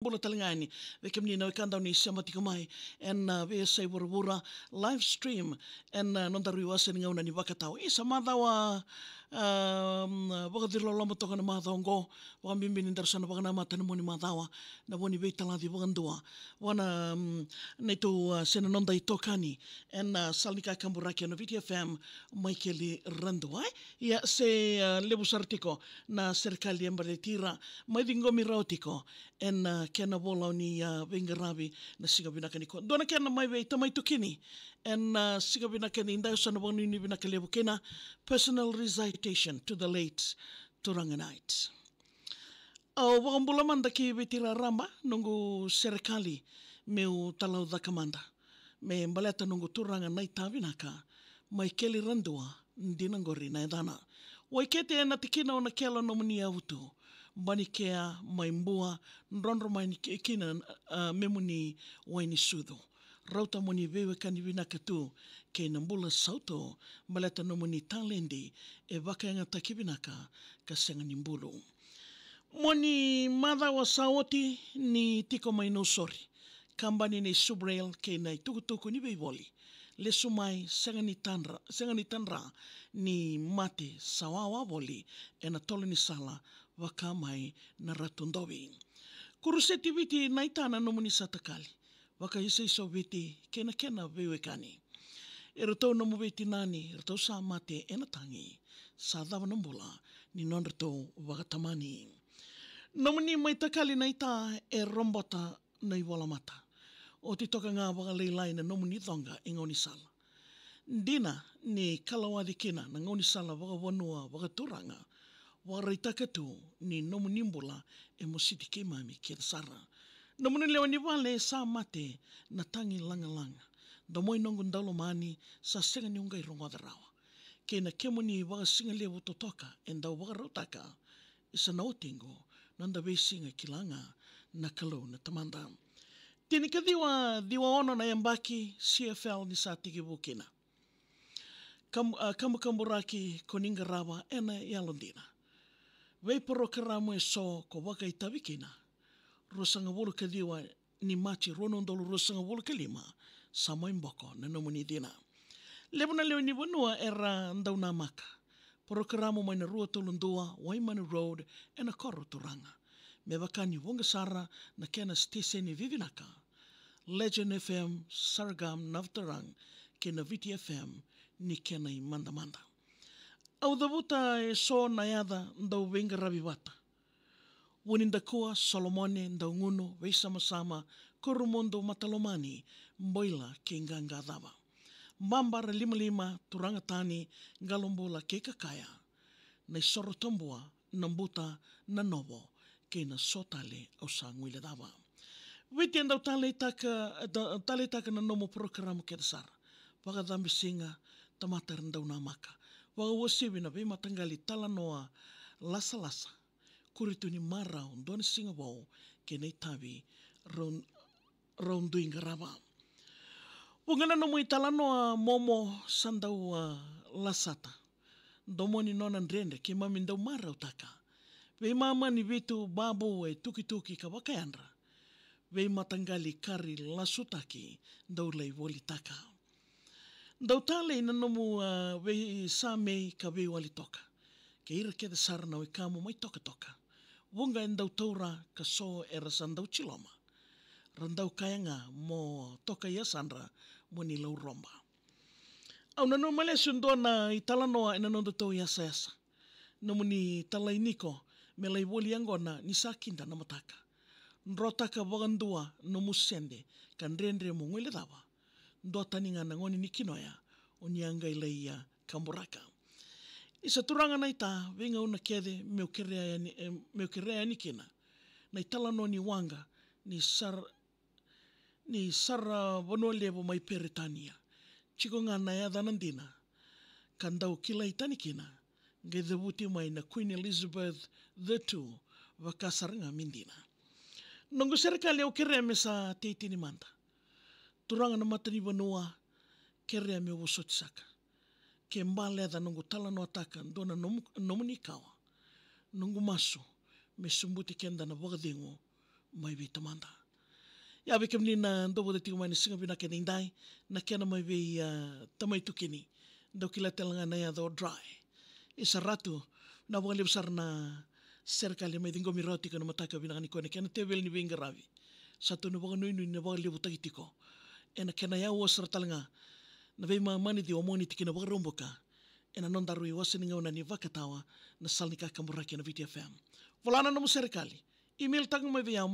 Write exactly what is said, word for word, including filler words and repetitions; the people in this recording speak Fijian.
Bula tale ga yani vei kemuni na wekada ni sema tiko mai ena, a, veiyasai vuravura, live stream ena, a, nodaru iwase ni gauna ni vakatawa. Isa, macawa, a, vakaciriloloma toka na macawa oqo, vakabibi ni daru sa na vakanamata na mua ni macawa na vo ni veitalaci vakadua vua na, mm, neitou, a, se na noda itokani ena, a, sala ni kakaburaki ena Viti F M, Maikeli Radua. Ia, se, a, levu sara tiko na serekali e baleti ira mai ciqomi rawa tiko ena, a, kena volau ni, a, veiqaravi na siga vinaka nikua. Dua na kena mai vei tamai Tukini ena, a, siga vinaka ni dai, sa na vakanuinui vinaka levu kei na personal recitation to the late Turaga Knight. Au vakabula mada ki Viti raraba, noqu serekali meu talaucaka mada me baleta noqu turaga naita vinaka, Maikeli Radua, dina qori na yacana. Waikete ena tikina o Nakelo, nomuni yavutu, Banikea, mai Bua, drodro mai ni ki-, kina, a, memuni wai ni sucu. Rauta moni veiwekani vinaka tu kei na bula sautu, baleta nomuni taledi e vakayagataki vinaka ka sega ni bulu. Moni macawa sa oti ni tiko mai Nausori, kabani nei Subrail kei na itukutuku ni veivoli. Lesu mai, sega ni tadra, sega ni tadra ni mate sa wawa voli ena tolo ni sala, vaka mai na Ratu Dovi. Kuruseti Viti naita na nomuni sa takali, vakaisaiso Viti kei na kena veiwekani. Eratou nomu veitinani, eratou sa mate ena tagi, sa cava na bula ni nodratou vakatamani. Nomuni mai takali naita e robota na ivolamata. Oti toka ga vakalailai na nomuni coqa e gaunisala. Dina ni kalawaci kina na gaunisala vakavanua vakaturaga, vakaraitaka tu ni nomuni bula e mositi keimami kece sara. Nomuni lewe ni vale sa mate na tagi lagalaga. Domoi noqu daulomani, sa sega niu qai rogoca rawa. Kei na kemuni vakasigalevu totoka e dau vakarautaka. Isa na watiqu, noda veisiga kila ga na Kalou na Tamada. Tinikaciwa, ciwa ono na yabaki C F L ni sa tekivu kina. Kam-, a, kabukaburaki ko ni qarava ena yalodina. Veiporokaramu eso ko vakaitavi kina. Ruasagavulu ka ciwa ni Maji rua na udolu ruasagavulu ka lima, sa mai boko na nomuni cina. Levu na lewe ni vanua era dau namaka porokaramu mai na rua tolu dua Waimanu Road ena koro turaga. Me vaka ni vuqa sara na kena siteseni vivinaka, Legend F M, Sargam, Navaturaga, kei na Viti F M ni kena imadamada. Au cavuta eso na yaca dau veiqaravi vata. Vunidakua, Solomone, Daugunu, Veisamasama, Kurumudu, Matalomani, Boila kei Qaqacava. Babara, Limalima, Turaga Tani, Qalobula kei Kakaya. Na iSoro Tabua, Nabuta, Nanovo kei na so tale au sa guilecava. Viti, e dau taleitaka, e dau taleitaka na nomu porokaramu kece sara. Vakacabisiga, tamata era dau namaka. Vakauasivi na veimataqali talanoa lasalasa. Kuri tu ni marau, dua na siga vou kei na itavi rau, rau dui qarava. Vuqa na nomu italanoa momo sa dau, a, lasata. Domoni nona dredre keimami dau marautaka. Veimama ni vitu babu e tukituki ka vakayadra. Veimataqali kari lasutaki dau lai volitaka. Dau talei na nomu, a, veisamei ka veiwali toka. Kei ira kece sara na wekamu mai tokatoka. Vuqa e dau taura ka so era sa dau jiloma. Ra dau kaya ga mo toka i yasadra mo ni lau roba. Au nanuma lesu dua na italanoa ena nodatou yasayasa. Nomuni talai niko me lai voli yaqona ni sa kida na mataka. Drotaka vakadua nomu sede ka dredre mo guilecava. Dua tani ga na gone ni kinoya, o ni a qai lai, a, kaburaka. Isa turaga naita, veigauna kece meu kerea yani, e, meu kerea yani kina na italanoa ni waqa ni sar-, ni sara vanua levu mai Peritania. Jiko ga na yacana dina ka dau kilai tani kina, qai cavuti mai na Queen Elizabeth the two, vaka sara ga me dina. Noqu serekali au kerea me sa teitei ni mada. Turaga na matanivanua, kerea meu vosoti saka. Ke baleca noqu talanoataka dua na nomu, nomuni kawa. Noqu masu me sobuti keda na vakacegu mai vei Tamada. Ia vei kemuni na dau vata tiko mai na siga vinaka edaidai, na kena mai vei, ah, Tamai Tukini. Dau kila tale ga na yaca o Dry. Isa Ratu, na vakalevu sara na serekali mai ciqomi rawa tiko ena mataka vinaka nikua ena kena teveli ni veiqaravi. Sa tu na vakanuinui na vakalevutaki tiko ena kena yawa sara tale ga na veimama ni ciwa Moniti kina Vakaraubuka. Ena nodaru iwase ni gauna ni vakatawa na sala ni kakaburaki ena Viti F M. Vola na nomu serekali. Email taka mai vei au.